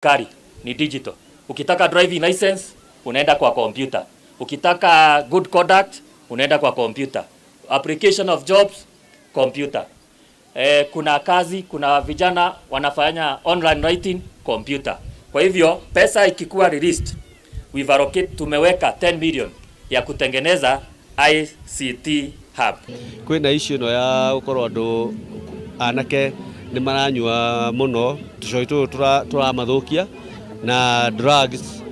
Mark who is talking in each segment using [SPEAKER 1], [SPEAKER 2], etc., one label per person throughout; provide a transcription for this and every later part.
[SPEAKER 1] Serikali ni digital. Ukitaka driving license, unaenda kwa kompyuta. Ukitaka good conduct, unaenda kwa kompyuta. Application of jobs, kompyuta. Kuna kazi, kuna vijana wanafanya online writing, kompyuta. Kwa hivyo pesa ikikuwa released, we've allocate, tumeweka 10 million ya kutengeneza ICT hub.
[SPEAKER 2] Kwĩna issue ĩno ya gũkorwo andũ anake nĩ maranyua mũno tũcoi tũtũ tũramathũkia na drugs,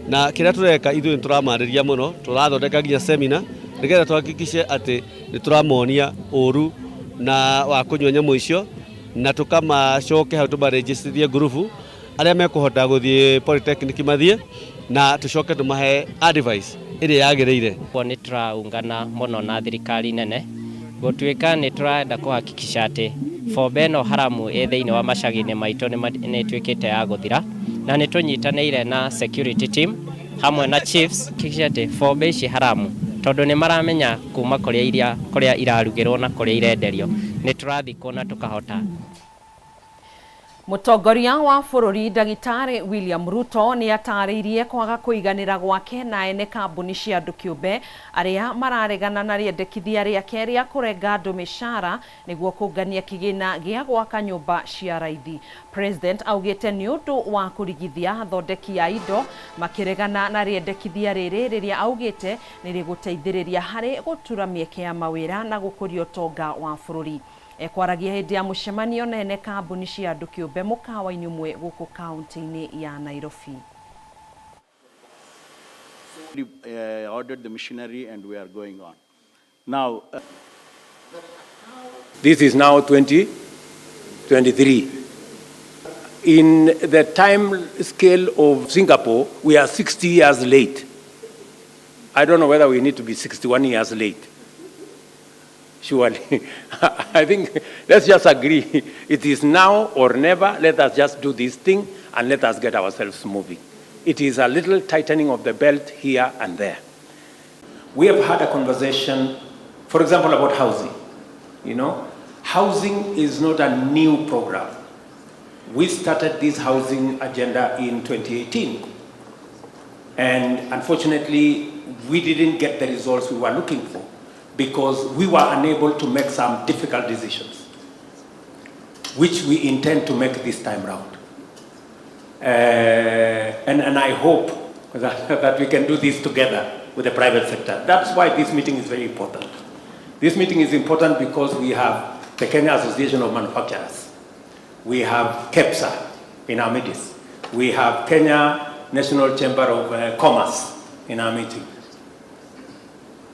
[SPEAKER 2] na kĩrĩa tũreka ithuĩ nĩ tũramarĩria mũno, tũrathondeka nginya seminar nĩgetha tũhakikishe atĩ nĩ tũramonia ũru na wa kũnyua nyamũ icio, na tũkamacoke hau tũmarĩnjicithie ngurubu arĩa mekũhota gũthiĩ polytechnic mathiĩ, na tũcoke tũmahe advice ĩrĩa yagĩrĩire.
[SPEAKER 3] Kwa nĩ tũraungana mũno na thirikari nene gũtuĩka nĩ tũrenda kũhakikisha atĩ bombe ĩno haramu ĩ thĩinĩ wa macagi-inĩ maitũ nĩ ĩtuĩkĩte ya gũthira, na nĩ tũnyitanĩire na security team hamwe na chiefs hakikisha atĩ bombe ici haramu, tondũ nĩ maramenya kuma kũrĩa iria kũrĩa irarugĩrwo na kũrĩa irenderio, nĩ tũrathiĩ na tũkahota.
[SPEAKER 4] Mũtongoria wa bũrũri Ndagĩtarĩ William Ruto nĩ atarĩirie kwaga kũiganĩra gwake na ene kambuni cia andũ kĩũmbe arĩa mararegana na rĩendekithia rĩake rĩa kũrenga andũ mĩcara nĩguo kũngania kĩgĩna gĩa gwaka nyũmba cia raithi. President augĩte nĩ ũndũ wa kũrigithia athondeki a indo makĩregana na rĩendekithia rĩrĩ, rĩrĩa augĩte nĩ rĩgũteithĩrĩria harĩ gũtura mĩeke ya mawĩra na gũkũria ũtonga wa bũrũri. Ekwaragia hĩndĩ ya mũcemanio na ene kambuni cia andũ kĩũmbe mũkawa-inĩ ũmwe gũkũ kaunti-inĩ ya Nairobi.
[SPEAKER 5] Ordered the machinery and we are going on. Now,
[SPEAKER 6] This is now 2023. In the time scale of Singapore, we are 60 years late. I don't know whether we need to be 61 years late. Surely. I think let's just agree. It is now or never. Let us just do this thing and let us get ourselves moving. It is a little tightening of the belt here and there. We have had a conversation, for example, about housing. Housing is not a new program. We started this housing agenda in 2018. And unfortunately, we didn't get the results we were looking for because we were unable to make some difficult decisions, which we intend to make this time round. And I hope that we can do this together with the private sector. That's why this meeting is very important. This meeting is important because we have the Kenya Association of Manufacturers. We have KEPSA in our meetings. We have Kenya National Chamber of Commerce in our meeting.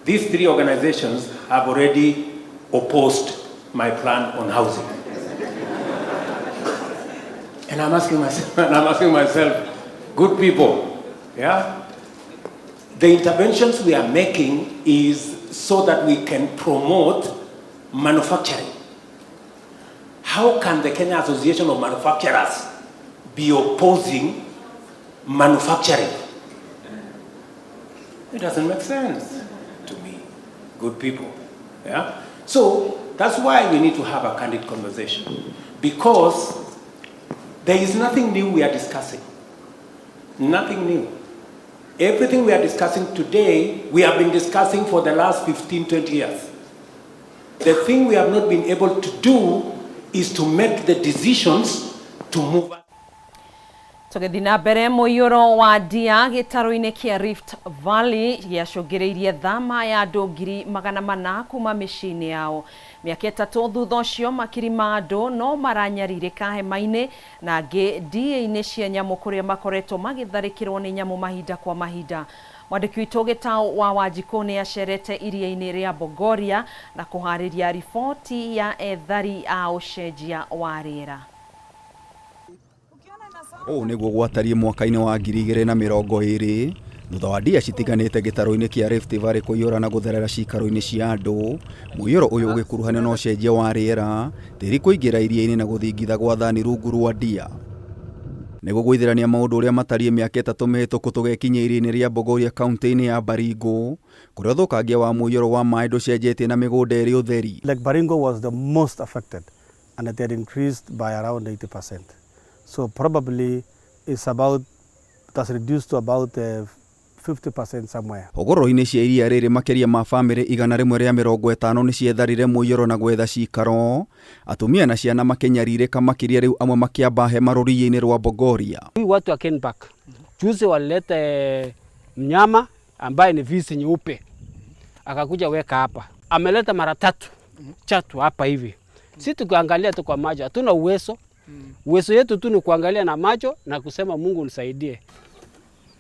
[SPEAKER 6] These three organizations have already opposed my plan on housing. And I'm asking myself, good people, yeah? The interventions we are making is so that we can promote manufacturing. How can the Kenya Association of Manufacturers be opposing manufacturing? It doesn't make sense to me, good people. Yeah? So that's why we need to have a candid conversation, because there is nothing new we are discussing. Nothing new. Everything we are discussing today, we have been discussing for the last 15, 20 years. The thing we have not been able to do is to make the decisions to move.
[SPEAKER 4] Tũgĩthiĩ na mbere, mũiyũro wa ndia gĩtarũ-inĩ kĩa Rift Valley gĩacũngĩrĩirie thama ya andũ 400,000 kuma mĩciĩ-inĩ yao. Mĩaka 3 thutha ũcio, makiri ma andũ no maranyarirĩka hema-inĩ na angĩ ndia-inĩ cia nyamũ kũrĩa makoretwo magĩtharĩkĩrwo nĩ nyamũ mahinda kwa mahinda. Mwandĩki witũ Gĩtaũ wa Wanjikũ nĩ acerete iria-inĩ rĩa Bogoria na kũharĩria riboti ya ethari a ũcenjia wa rĩera.
[SPEAKER 7] Ũũ nĩguo gwatariĩ mwaka-inĩ wa 2020 thutha wa ndia citiganĩte gĩtarũ-inĩ kĩa Rift Valley kũiyũra na gũtherera cikaro-inĩ cia andũ. Mũiyũro ũyũ ũgĩkuruhanio na ũcenjia wa rĩera, tĩri kũingĩra iria-inĩ na gũthingitha gwa thani rungu rwa ndia. Nĩguo gũithĩrania maũndũ ũrĩa matariĩ mĩaka 3 mĩhĩtũku, tũgekinyia iria-inĩ rĩa Bogoria kaunti-inĩ ya Baringo, kũrĩa ũthũkangia wa mũiyũro wa maĩ ndũcenjetie na mĩgũnda ĩrĩ ũtheri.
[SPEAKER 8] Lake Baringo was the most affected and it had increased by around 80%. So probably is about, it has reduced to about 50% somewhere.
[SPEAKER 7] Hũgũrũrũ-inĩ cia iria rĩrĩ makĩria ma bamĩrĩ 150 nĩ cietharire mũiyũro na gwetha cikaro, atumia na ciana makĩnyarirĩka makĩria rĩu amwe makĩamba hema rũriĩ-inĩ rwa Bogoria.
[SPEAKER 9] Huyu watu wa Kenpark juzi walileta mnyama ambaye ni fisi nyeupe akakuja weka hapa, ameleta mara tatu chatu hapa hivi. Si tukiangalia tu kwa macho, hatuna uwezo. Uwezo yetu tu ni kuangalia na macho na kusema Mungu nisaidie.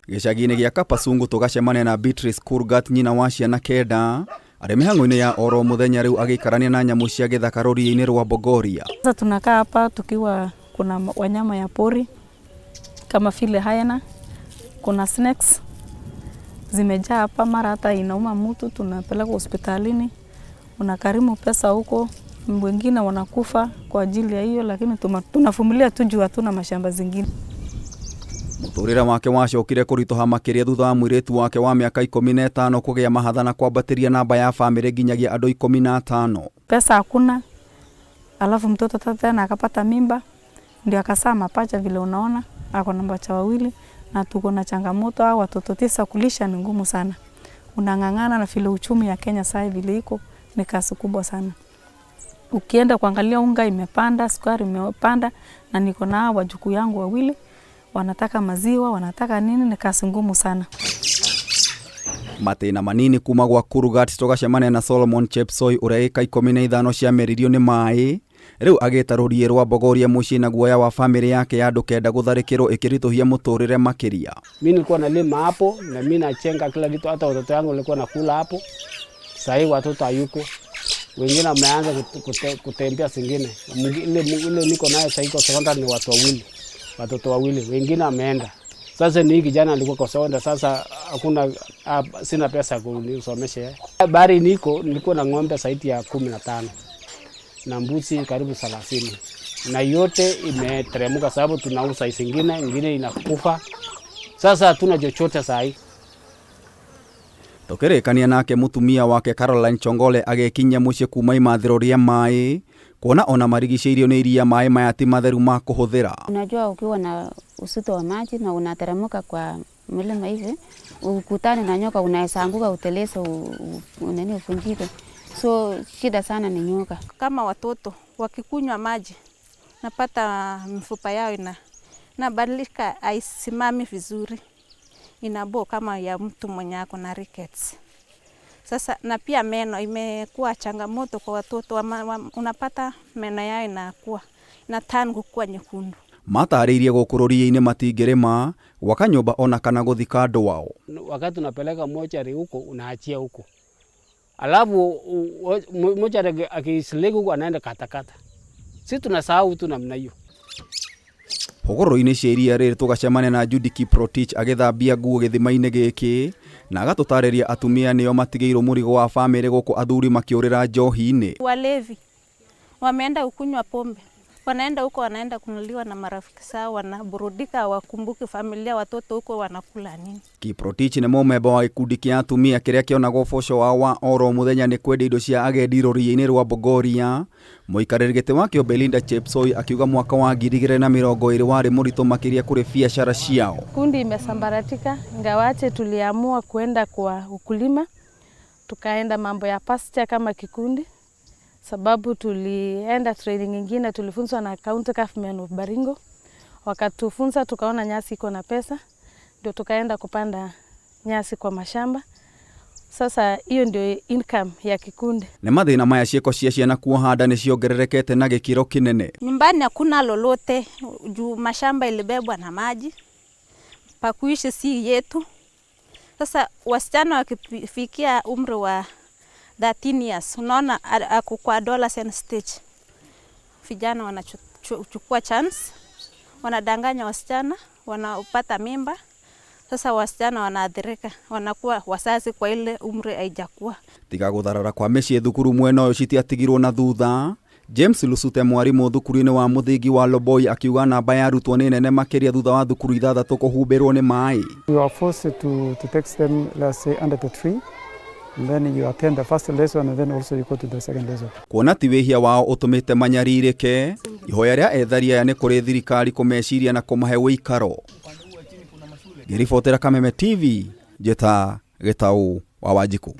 [SPEAKER 7] Gĩcagi-inĩ gĩa Kapasungu tũgacemania na Beatrice Kurgat nyina wa ciana kenda arĩ mĩhang'o-inĩ ya oro mũthenya rĩu agĩikarania na nyamũ cia gĩthaka rũriĩ-inĩ rwa Bogoria.
[SPEAKER 10] Sasa tunakaa hapa tukiwa kuna wanyama ya pori kama vile hyena, kuna snakes zimejaa hapa, mara hata inauma mtu, tunapeleka hospitalini, unakarimu pesa huko, wengine wanakufa kwa ajili ya hiyo, lakini tunavumilia tu juu hatuna mashamba zingine.
[SPEAKER 7] Mũtũrĩre wake wacokire kũritũha makĩria thutha wa mũirĩtu wake wa mĩaka 15 kũgĩa mahatha na kwambatĩria namba ya bamĩrĩ nginyagia andũ 15.
[SPEAKER 10] Pesa hakuna, alafu mtoto tena akapata mimba, ndio akazaa mapacha vile unaona, ako na mapacha wawili na tuko na changamoto, hao watoto 9 kulisha ni ngumu sana. Unang'ang'ana na vile uchumi ya Kenya sasa vile iko ni kazi kubwa sana. Ukienda kuangalia unga imepanda, sukari imepanda, na niko na wajukuu yangu wawili wanataka maziwa, wanataka nini, ni kazi ngumu sana.
[SPEAKER 7] Matĩna manini kuma gwa Kurgat tũgacemania na Solomon Chepsoi ũrĩa ĩka 15 ciameririo nĩ maĩ rĩu agĩta rũriĩ rwa Bogoria mũciĩ na guoya wa bamĩrĩ yake ya andũ kenda gũtharĩkĩrwo ĩkĩritũhia mũtũrĩre makĩria.
[SPEAKER 9] Mimi nilikuwa nalima hapo na mimi nachenga kila kitu, hata watoto yangu walikuwa nakula hapo. Sasa hivi watoto hayuko, wengine wameanza kutembea zingine. Ile niko nayo sasa iko sekondari ni watu wawili, watoto wawili, wengine wameenda. Sasa ni kijana alikuwa kwa sekondari, sasa hakuna, sina pesa kunisomesha. Bari niko nilikuwa na ng'ombe zaidi ya 15 na mbuzi karibu 30, na yote imeteremka sababu tunauza zingine, ingine inakufa. Sasa hatuna chochote saa hii.
[SPEAKER 7] Tũkĩrĩkania nake mũtumia wake Caroline Chongole agĩkinyia mũciĩ kuma imathĩro rĩa maĩ kuona ona marigicĩirio nĩ iria maĩ maya ti matheru ma kũhũthĩra.
[SPEAKER 11] Unajua ukiwa na uzito wa maji na unateremka kwa milima hivi, ukutane na nyoka unaweza anguka uteleze nini uvunjike. So shida sana ni nyoka.
[SPEAKER 12] Kama watoto wakikunywa maji napata mifupa yao inabadilika, haisimami vizuri, inabo kama ya mtu mwenye ako na rickets. Sasa na pia meno imekuwa changamoto kwa watoto, unapata meno yao inakuwa na turn kuwa nyekundu.
[SPEAKER 7] Matarĩirie gũkũ rũriĩ-inĩ matingĩrĩma gwaka nyũmba ona kana gũthika andũ ao.
[SPEAKER 9] Wakati unapeleka mochari huko unaachia huko, alafu mochari akisiliki huko anaenda katakata. Sisi tunasahau tu namna hiyo.
[SPEAKER 7] Hũgũrũrũ-inĩ cia iria rĩrĩ tũgacemania na Judy Kiprotich agĩthambia nguo gĩthima-inĩ gĩkĩ na agatũtarĩria atumia nĩo matigĩirwo mũrigo wa bamĩrĩ gũkũ athuri makĩũrĩra njohi-inĩ.
[SPEAKER 12] Walevi wameenda kunywa pombe, wanaenda huko, wanaenda kunuliwa na marafiki zao, wanaburudika, wakumbuke familia, watoto huko wanakula nini.
[SPEAKER 7] Kiprotich nĩ mũmemba wa gĩkundi kĩa atumia kĩrĩa kĩonagwo ũboco wao wa oro mũthenya nĩ kwendia indo cia agendi rũriĩ-inĩ rwa Bogoria. Mũikarĩri gĩtĩ wakĩo Belinda Chepsoi akiuga mwaka wa 2020 warĩ mũritũ makĩria kũrĩ biacara ciao.
[SPEAKER 13] Kundi imesambaratika, ingawache tuliamua kuenda kwa ukulima, tukaenda mambo ya pasture kama kikundi, sababu tulienda training nyingine, tulifunzwa na County Government of Baringo, wakatufunza tukaona nyasi iko na pesa, ndio tukaenda kupanda nyasi kwa mashamba. Sasa hiyo ndio income ya kikundi.
[SPEAKER 7] Nĩ mathĩna maya ciĩko cia ciana kuoha nda nĩ ciongererekete na gĩkĩro kĩnene.
[SPEAKER 12] Nyumbani hakuna lolote juu mashamba ilibebwa na maji, pa kuishi si yetu. Sasa wasichana wakifikia umri wa 13 years, unaona ako kwa adolescent stage, vijana wanachukua chance, wanadanganya wasichana, wanapata mimba. Sasa wasichana wanaathirika, wanakuwa wazazi kwa ile umri haijakuwa.
[SPEAKER 7] Tiga gũtharara kwa mĩciĩ thukuru mwena ũyũ citiatigirwo na thutha. James Lusute mwarimũ thukuru-inĩ wa mũthingi wa Loboi akiuga namba ya arutwo nĩ nene makĩria thutha wa thukuru ithathatũ kũhumbĩrwo nĩ maĩ.
[SPEAKER 14] We were forced to text them, let's say, under the tree. And then you attend the first lesson and then also you go to the second lesson.
[SPEAKER 7] Kuona ti wĩhia wao ũtũmĩte manyarirĩke, ihoya rĩa ethari aya nĩ kũrĩ thirikari kũmeciria na kũmahe ũikaro. Ngĩribotera Kameme TV, njĩta Gĩtaũ wa Wanjikũ.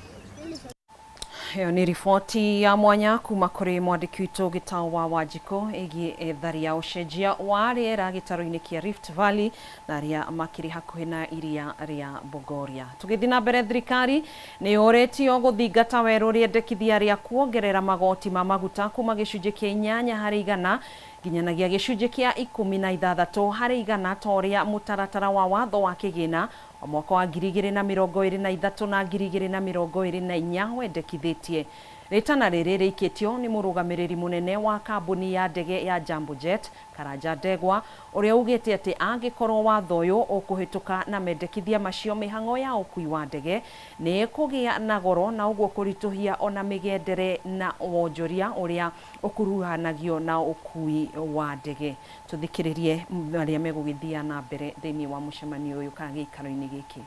[SPEAKER 4] Ĩyo nĩ riboti ya mwanya kuma kũrĩ mwandĩki witũ Gĩtaũ wa Wanjikũ ĩgiĩ ethari ya ũcenjia wa rĩera gĩtaro-inĩ kĩa Rift Valley na arĩa makĩrĩ hakuhĩ na iria rĩa Bogoria. Tũgĩthiĩ na mbere, thirikari nĩ yũrĩtio gũthingata werũ rĩendekithia rĩa kuongerera magoti ma maguta kuma gĩcunjĩ kĩa 8% nginyanagia gĩcunjĩ kĩa 16% ta ũrĩa mũtaratara wa watho wa kĩgĩna wa mwaka wa 2023 na 2024 wendekithĩtie. Rĩtana rĩrĩ rĩikĩtio nĩ mũrũgamĩrĩri mũnene wa kambuni ya ndege ya Jambo Jet Karanja Ndegwa ũrĩa ugĩte atĩ angĩkorwo watho ũyũ ũkũhĩtũka na mendekithia macio, mĩhang'o ya ũkui wa ndege nĩ ĩkũgĩa na goro na ũguo kũritũhia ona mĩgendere na wonjoria ũrĩa ũkuruhanagio na ũkui wa ndege. Tũthikĩrĩrie marĩa megũgĩthiĩ na mbere thĩinĩ wa mũcemanio ũyũ kana gĩikaro-inĩ gĩkĩ.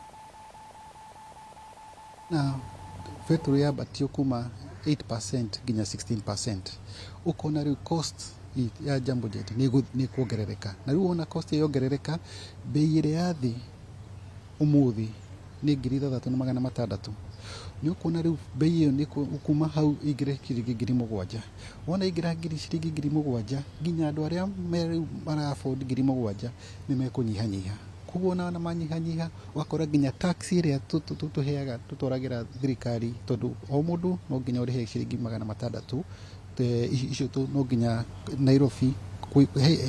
[SPEAKER 15] Na betũrũ yambatio kuma 8% nginya 16%, ukona riu cost ya Jambo Jet nĩ kuongerereka, na riu wona cost yongerereka, bei ĩrĩa ya thĩ ũmũthĩ nĩ 6600. Nĩ ũkuona rĩu bei ĩyo nĩ kuma hau ĩingĩre ciringi 7000. Wona ĩingĩra ciringi 7000, nginya andũ arĩa me rĩu mara afford 7000 nĩ mekũnyihanyiha. Koguo ona manyihanyiha, ũgakora nginya tax ĩrĩa tũheaga tũtwaragĩra thirikari, tondũ o mũndũ no nginya ũrĩhe ciringi 600, icio no nginya Nairobi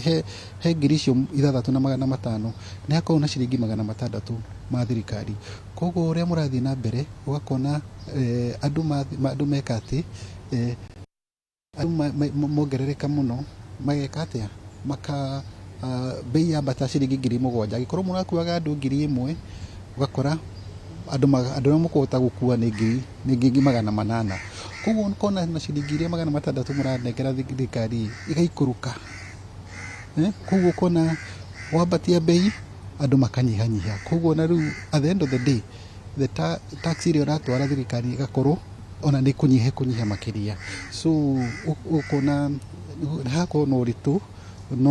[SPEAKER 15] he 6500 nĩ hakoragwo na ciringi 600 ma thirikari. Koguo ũrĩa mũrathiĩ na mbere ũgakona andũ meka atĩ andũ mongerereka mũno, mageka atĩa, maka bei yambata ciringi 7000. Angĩkorwo mũrakuaga andũ 1000, ũgakora andũ arĩa mũkũhota gũkua nĩ 800. Koguo ũkona na ciringi iria 600 mũranengera thirikari igaikũrũka. Koguo ũkona wambatia bei andũ makanyihanyiha. Koguo na rĩu at the end of the day, the tax ĩrĩa ũratwara thirikari ĩgakorwo ona nĩ kũnyiha makĩria. So ũkona hakorwo na ũritũ, no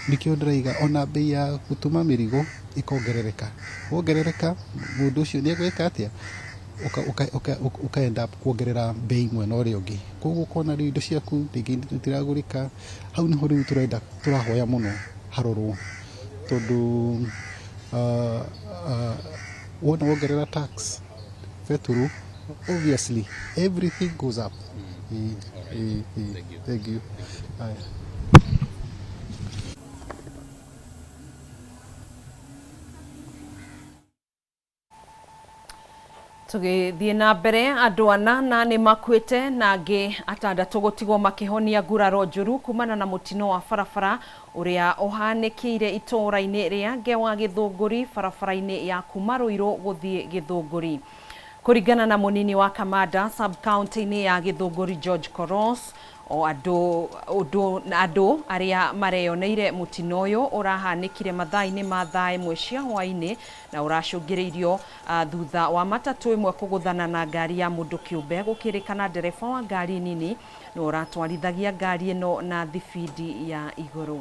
[SPEAKER 15] nĩkĩo ndĩraiga ona bei ya gũtũma mĩrigo ĩkongerereka. Wongerereka mũndũ ũcio nĩ egwĩka atĩa, ũkaenda kuongerera bei mwena ũrĩa ũngĩ. Koguo ũkona rĩu indo ciaku rĩngĩ itiragũrĩka. Hau nĩho rĩu tũrenda tũrahoya mũno harorwo, tondũ wona wongerera tax betũrũ, obviously everything goes up. Thank you.
[SPEAKER 4] Tũgĩthiĩ na mbere, andũ 8 nĩ makuĩte na angĩ 6 gũtigwo makĩhonia nguraro njũru kumana na mũtino wa barabara ũrĩa ũhanĩkĩire itũũra-inĩ rĩa Ngewa Gĩthũngũri barabara-inĩ ya kuma Ruiru gũthiĩ Gĩthũngũri. Kũringana na mũnini wa kamanda sub county-inĩ ya Gĩthũngũri George Koros, o andũ arĩa mareyoneire mũtino ũyũ ũrahanĩkire mathaa-inĩ ma thaa 1 cia hwaĩ-inĩ na ũracũngĩrĩirio thutha wa matatũ ĩmwe kũgũthana na ngari ya mũndũ kĩũmbe. Gũkĩrĩkana ndereba wa ngari nini nĩ ũratwarithagia ngari ĩno na thibindi ya igũrũ.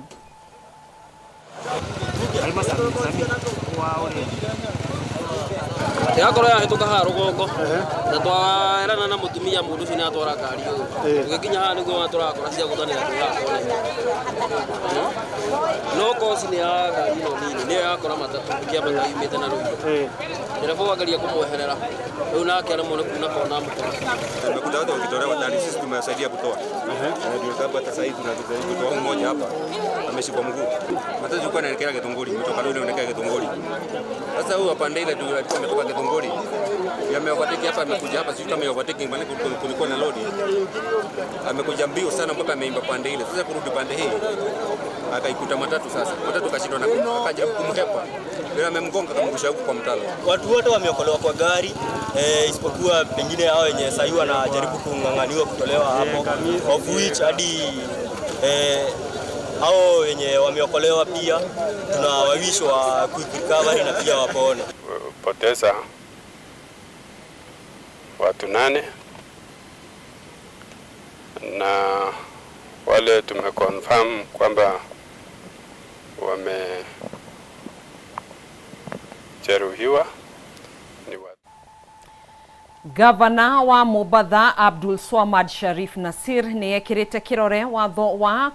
[SPEAKER 16] Yakorwo yahĩtũka haha rũgongo na twaerana na mũtumia mũndũ ũcio nĩatwara ngari ũyũ, tũgĩkinya haha nĩguo tũrakora cia gũthanĩra tũrakora, no koci nĩ ya ngari ĩno nini nĩyo yakora matatũ ĩkĩambata yumĩte na Ruiru. Ndereba ageria kũmweherera rĩu nake aremwo nĩ kuna kona mũkora.
[SPEAKER 17] Tumekuta watu wakitolewa ndani, sisi tumewasaidia kutoa. Ndio sababu hata sasa hivi tunajaribu kutoa mmoja hapa ameshikwa mguu. Matatu ilikuwa inaelekea Githunguri, kutoka Ruiru inaelekea Githunguri. Sasa huyu hapa ile ndio alikuwa ametoka Githunguri. Yameovertake hapa, amekuja hapa, sijui kama overtaking maana kulikuwa na lori. Amekuja mbio sana mpaka ameimba pande ile. Sasa kurudi pande hii akaikuta matatu sasa. Matatu kashindwa na akajaribu kumhepa. Yule amemgonga akamrusha huko kwa mtaro.
[SPEAKER 18] Watu wote wameokolewa kwa gari isipokuwa pengine hao wenye sasa wanajaribu kung'ang'aniwa kutolewa hapo, of which hadi hao wenye wameokolewa pia tunawawish wa quick recovery na pia wapone.
[SPEAKER 19] Poteza watu 8 na wale tumeconfirm kwamba wamejeruhiwa ni watu.
[SPEAKER 4] Gavana wa Mombasa Abdul Swamad Sharif Nasir nĩ ekĩrĩte kĩrore watho wa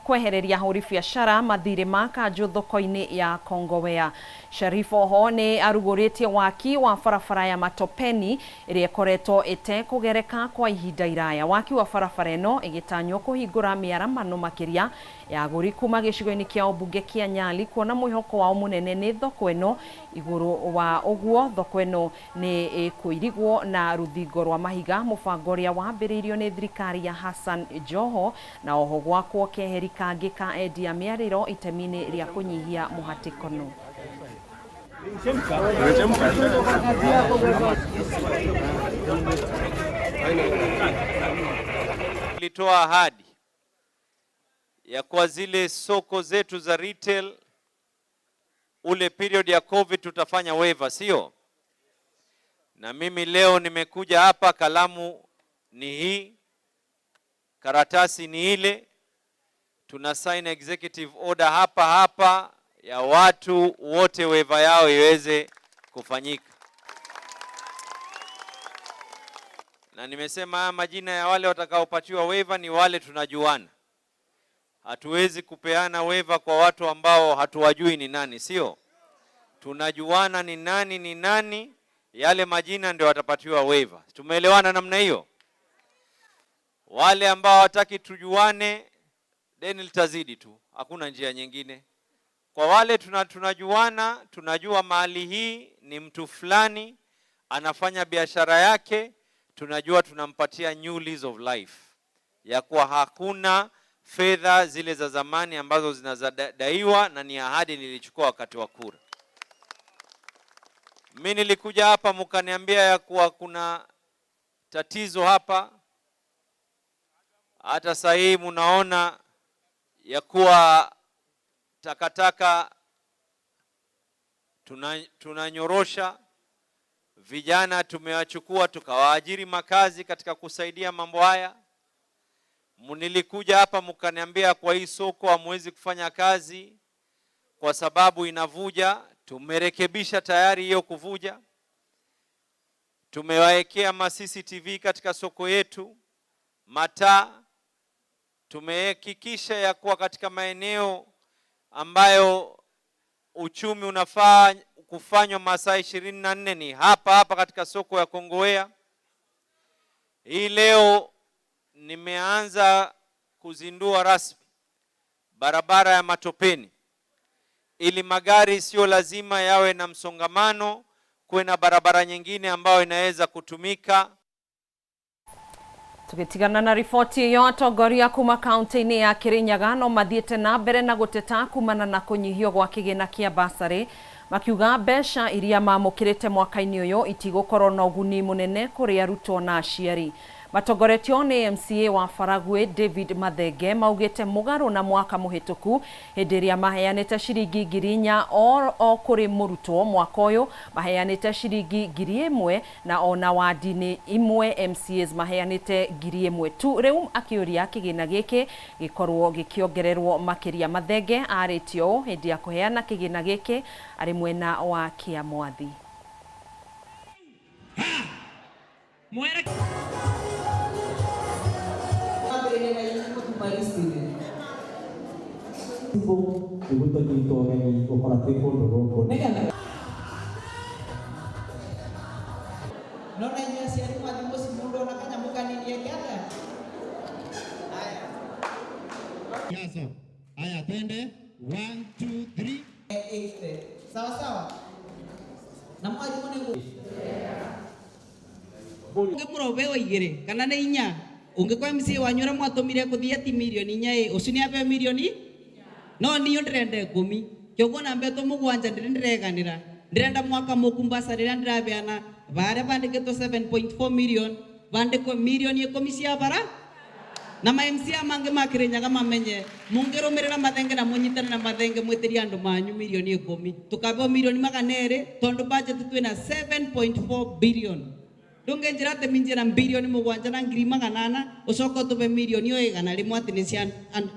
[SPEAKER 4] kwehereria ahũri biacara mathirĩ ma kanjũ thoko-inĩ ya Kongowea. Sharif oho nĩ arugũrĩtie waki wa barabara ya Matopeni ĩrĩa ĩkoretwo ĩtekũgereka kwa ihinda iraya. Waki wa barabara ĩno ĩgĩtanywo kũhingũra mĩaramano makĩria ya agũri kuma gĩcigo-inĩ kĩa ũmbunge kĩa Nyali kuona mwĩhoko wao mũnene nĩ thoko ĩno. Igũrũ wa ũguo thoko ĩno nĩ ĩkũirigwo na rũthingo rwa mahiga, mũbango ũrĩa wambĩrĩirio nĩ thirikari ya Hassan Joho, na oho gwakwo keheri kangĩ ka endia mĩarĩro itemi-inĩ rĩa kũnyihia mũhatĩkano.
[SPEAKER 20] Nilitoa ahadi ya kuwa zile soko zetu za retail ule period ya COVID tutafanya waiver, sio? Na mimi leo nimekuja hapa, kalamu ni hii, karatasi ni ile, tuna sign executive order hapa hapa ya watu wote waiver yao iweze kufanyika. Na nimesema haya majina ya wale watakaopatiwa waiver ni wale tunajuana. Hatuwezi kupeana waiver kwa watu ambao hatuwajui ni nani, sio? Tunajuana ni nani ni nani, yale majina ndio watapatiwa waiver. Tumeelewana namna hiyo? Wale ambao hawataki tujuane, deni litazidi tu, hakuna njia nyingine. Kwa wale tunajuana, tunajua mahali hii ni mtu fulani anafanya biashara yake, tunajua tunampatia new lease of life ya kuwa hakuna fedha zile za zamani ambazo zinazodaiwa, na ni ahadi nilichukua wakati wa kura. Mimi nilikuja hapa mkaniambia ya kuwa kuna tatizo hapa. Hata sasa hii mnaona ya kuwa takataka tunanyorosha, vijana tumewachukua tukawaajiri makazi katika kusaidia mambo haya. Nilikuja hapa mkaniambia kwa hii soko hamwezi kufanya kazi kwa sababu inavuja. Tumerekebisha tayari hiyo kuvuja. Tumewaekea ma CCTV katika soko yetu, mataa. Tumehakikisha ya kuwa katika maeneo ambayo uchumi unafaa kufanywa masaa 24 ni hapa hapa katika soko ya Kongowea. Hii leo nimeanza kuzindua rasmi barabara ya Matopeni, ili magari sio lazima yawe na msongamano, kuwe na barabara nyingine ambayo inaweza kutumika.
[SPEAKER 4] Tugitigana na riboti iyo, atongoria kuma kaunti-inĩ ya Kirinyaga no mathiĩte na mbere na gũteta kumana na kũnyihio gwa kĩgĩna kĩa basarĩ, makiuga mbeca iria mamũkĩrĩte mwaka-inĩ ũyũ itigũkorwo na ũguni mũnene kũrĩ arutwo na aciari. Matongoretio nĩ MCA wa Faragwe David Mathenge maugĩte mũgarũ na mwaka mũhĩtũku hĩndĩ ĩrĩa maheanĩte ciringi 4,000 o kũrĩ mũrutwo, mwaka ũyũ maheanĩte ciringi 1,000 na ona wadi-inĩ imwe MCAs maheanĩte 1,000 tu. Rĩu akĩũria kĩgĩna gĩkĩ gĩkorwo gĩkĩongererwo makĩria. Mathenge arĩtie ũũ hĩndĩ ya kũheana kĩgĩna gĩkĩ arĩ mwena wa Kĩamwathi.
[SPEAKER 21] Haya, twende 1 2 3
[SPEAKER 22] 8. Sawa sawa. Na mwalimu nĩ
[SPEAKER 23] Ũngĩmũrobewa igĩrĩ kana nĩ inya, ũngĩkorwo MCA wanyu ũrĩa mwatũmire gũthiĩ ti mirioni inya ĩ, ũcio nĩ aheo mirioni no niĩ ndĩrenda 10 kĩoguo na mbetwo 7 ndĩrĩ ndĩreganĩra, ndĩrenda mwaka mũku mbaca rĩrĩa ndĩrabeana barĩa bandĩkĩtwo 7.4 million bandĩkwo mirioni 10 cia bara na ma MCA mangĩ ma Kĩrĩnyaga mamenye mũngĩrũmĩrĩra Mathenge na mũnyitane na Mathenge mwĩtĩrie andũ manyu mirioni 10 tũkabeo mirioni 200 tondũ budget twĩna 7.4 billion. Ndũngĩnjĩra atĩ minjĩra bilioni 7 na ngiri 800 ũcoke ũtũbe milioni o 100 atĩ nĩ cia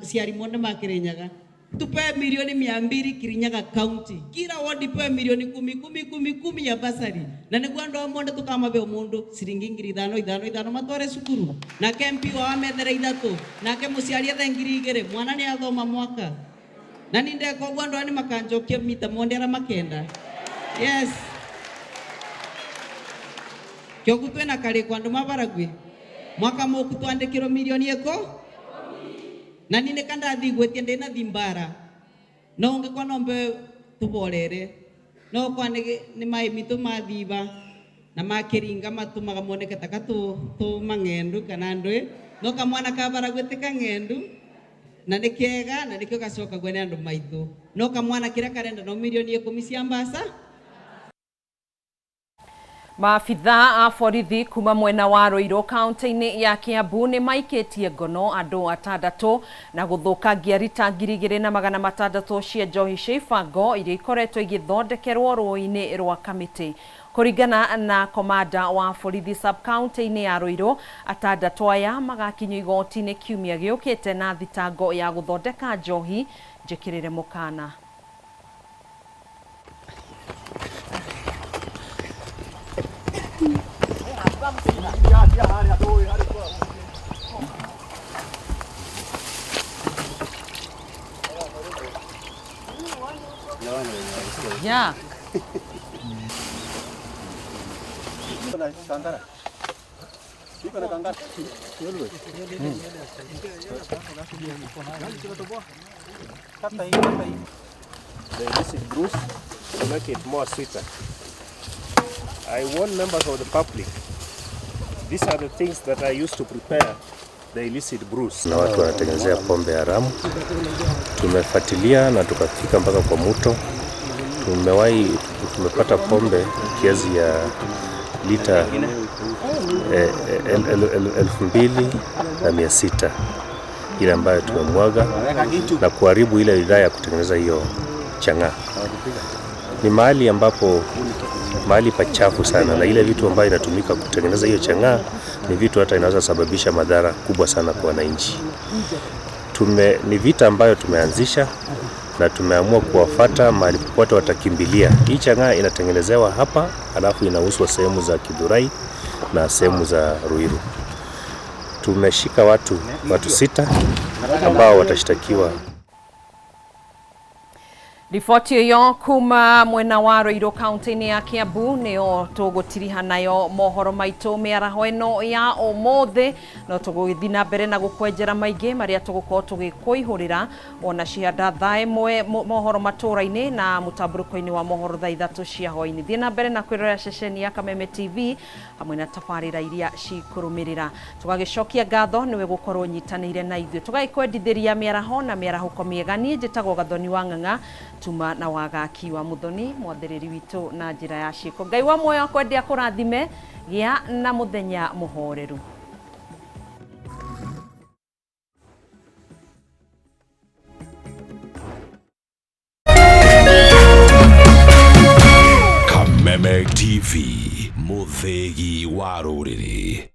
[SPEAKER 23] ciari monde ma Kirinyaga. Tupe milioni 200 Kirinyaga county. Kila ward ipewe milioni 10 10 10 10 ya basari. Na nĩguo andũ a monde tũkamabe o mũndũ ciringi ngiri 5 5 5 matware cukuru. Nake MP wao amethere 3, nake mũciari ethe ngiri 2, mwana nĩ athoma mwaka. Na nĩ ndeka ũguo andũ aya nĩ makanjokia mita monde arĩa makenda. Yes. Kĩogu twĩna karĩko andũ mabaragwi. Mwaka mũku twandĩkĩrwo milioni 10. Na nĩ nĩ kandathi gwĩtia ndĩna thimbara. No ũngĩkorwo no mbe tũborere. No kwa nĩ maĩ mitũ mathiba na makĩringa matũmaga moneke ta tũ mang'endu kana ndũĩ. No kamwana kabaragwi ti kang'endu na nĩ kega na nĩkĩo gacokagwo nĩ andũ maitũ. No kamwana kĩrĩa karenda no milioni 10 cia mbaca.
[SPEAKER 4] Maabitha a borithi kuma mwena wa Ruiru kaunti-inĩ ya Kiambu nĩ maikĩtie ngono andũ 6 na gũthũkangia rita 2600 cia njohi cia ibango iria ikoretwo igĩthondekerwo rũĩ-inĩ rwa Kamĩtĩ. Kũringana na komanda wa borithi sub-county-inĩ ya Ruiru, 6 aya magakinyio igoti-inĩ kiumia gĩũkĩte na thitango ya gũthondeka njohi njĩkĩrĩre mũkana. Yeah.
[SPEAKER 1] The illicit brews to make it more sweeter. I warn members of the public, these are the things that I used to prepare the illicit brews.
[SPEAKER 19] Na watu wanatengenezea pombe haramu. Tumefuatilia na tukafika mpaka kwa mto. Tumepata pombe kiasi ya lita 2600 ile ambayo tumemwaga na kuharibu ile bidhaa ya kutengeneza hiyo chang'aa. Ni mahali ambapo mahali pachafu sana, na ile vitu ambayo inatumika kutengeneza hiyo chang'aa ni vitu hata inaweza sababisha madhara kubwa sana kwa wananchi. Ni vita ambayo tumeanzisha na tumeamua kuwafuata mahali popote watakimbilia. Hii chang'aa inatengenezewa hapa, alafu inauzwa sehemu za Githurai na sehemu za Ruiru. Tumeshika watu 6 ambao watashtakiwa.
[SPEAKER 4] Riboti ĩyo kuma mwena wa Ruiru kaunti-inĩ ya Kiambu nĩyo tũgũtiriha nayo mohoro maitũ mĩaraho ĩno ya ũmũthĩ. No tũgũgĩthiĩ na mbere na gũkwenjera maingĩ marĩa tũgũkorwo tũgĩkũihũrĩra ona cihanda thaa 1 mohoro matũra-inĩ na mũtambũrũko-inĩ wa mohoro thaa 3 cia hwaĩ-inĩ. Thiĩ na mbere na kwĩrorera ceceni ya Kameme TV hamwe na tabarĩra iria cikũrũmĩrĩra. Tũgagĩcokia ngatho nĩwe gũkorwo ũnyitanĩire na ithuĩ, tũgagĩkwendithĩria mĩaraho na mĩarahũko mĩega. Niĩ njĩtagwo Gathoni wa Ng'ang'a, tuma na wagaki wa Muthoni mwathĩrĩri witũ na njĩra ya ciĩko. Ngai wa muoyo akwende akũrathime, gĩa na mũthenya mũhoreru.
[SPEAKER 2] Kameme TV, mũthĩgi wa rũrĩrĩ.